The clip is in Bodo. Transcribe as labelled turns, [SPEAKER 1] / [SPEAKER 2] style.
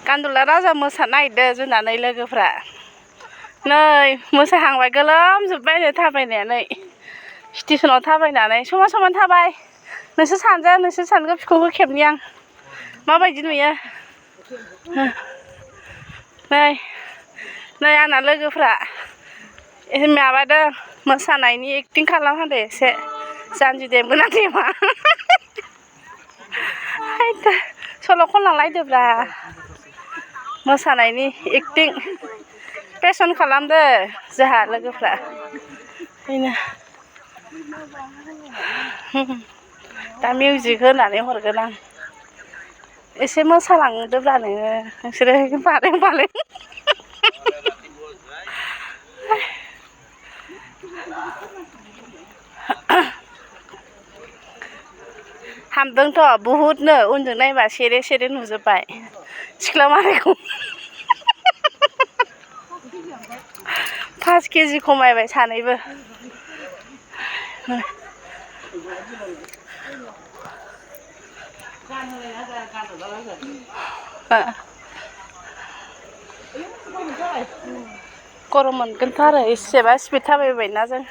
[SPEAKER 1] गान्दुला राजा मोसानो नागिरदों जोंनानै लोगोफ्रा नै मोसाहांबाय गोलोमजोब्बाय थाबायनानै स्टेसनाव थाबायनानै समान समान थाबाय नोंसोर सानैजों बिखौबो खेबनि आं माबायदि नुयो नै आंना लोगोफ्रा माबादों मोसानायनि एक्टिं खालामहांदों एसे जानजि देमगोना देमा सल' खनलांलायदोब्रा मोसानायनि एक्टिं फेसन खालामदो जोंहा लोगोफ्रा बेनो दा मिउजिक होनानै हरगोन आं एसे मोसालांदोब्रा नोङो नोंसोरो बालें हामदोंथ' बहुदनो उनजों नायबा सेरे सेरे नुजोब्बाय सिख्ला मारायखौ 5 केजि खमायबाय सानैबो गरम मोनगोनथ' आरो एसेबा स्पिड थाबायबायना जों